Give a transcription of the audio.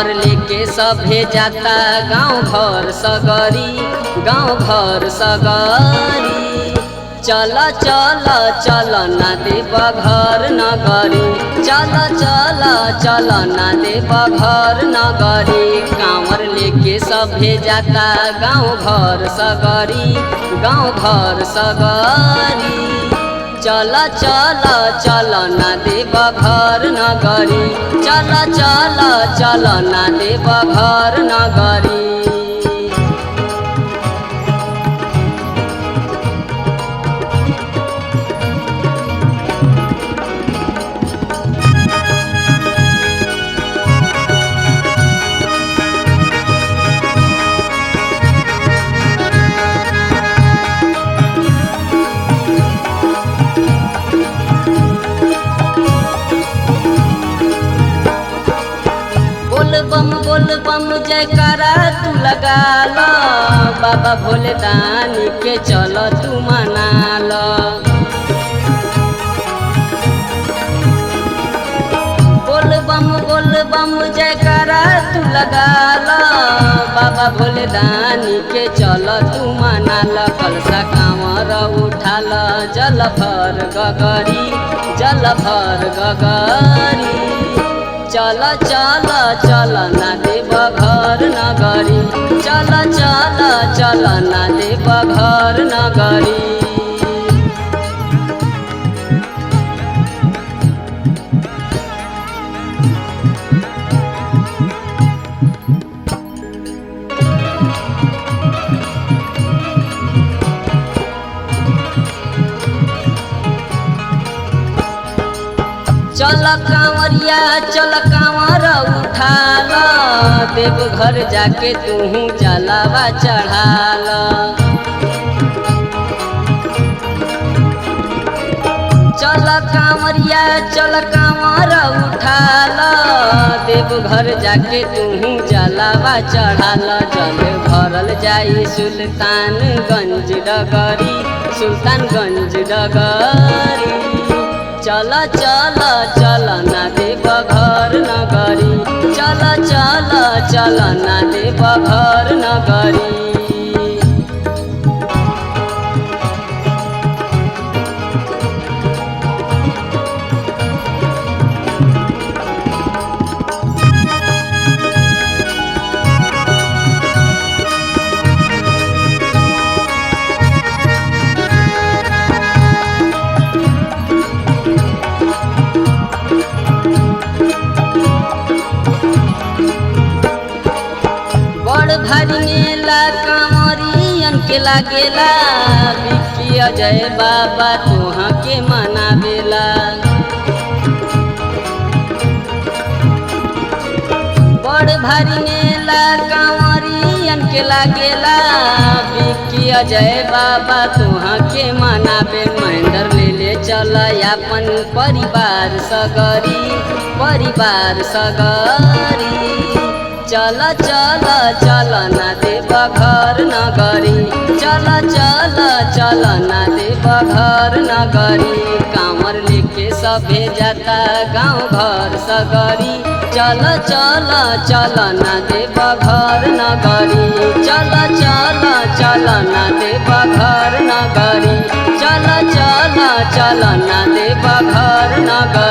कांवर लेके सभे जाता गाँव घर सगरी, गाँव घर सगरी। चल चल चल ना देव घर नगरी, चल चल चल ना देव घर नगरी। कांवर लेके सभे जाता गाँव घर सगरी, गाँव घर सगरी। चल चल चल ना देव घर नगरी, चल चल चल ना देव घर नगरी। बोल बम जयकारा तू लगा लो, बाबा भोले दानी के चल तू मना लो। बोल बम जयकारा तू लगा लो, बाबा भोले दानी के चल तू मना लो। कलसा कांवर उठा लो, जल भर गगरी, जल भर गगरी। चल चल चल ना देव घर नगरी, चल चल चल ना देव घर नगरी। चल कांवरिया चल कांवर उठाल, देव घर जाके तू जलावा चढ़ाल। चल कांवरिया चल कांवर उठाल, देव घर जाके तू जलावा चढ़ाल। जल भरल जाई सुल्तानगंज डगरी, सुल्तानगंज डगरी। चल चल चल ना देव घर नगरी, चल चल चल ना देव घर नगरी। भारी मेला कांवरियन के लागेला, बिक्की अजय बाबा तोहा के मनावेला। बड़ भारी मेला कांवरियन के लागेला, बिक्की अजय बाबा तोहा के मनावे। महेंद्र ले ले चल अपन परिवार सगरी, परिवार सगरी। चल चल चल ना देव घर नगरी, चल चल चल ना देव घर नगरी। कांवर लेके सभे जाता गाँव घर सगरी, चल चल चल ना देव घर नगरी, चल चल चल ना देव घर नगरी, चल चल चल ना देव घर नगरी।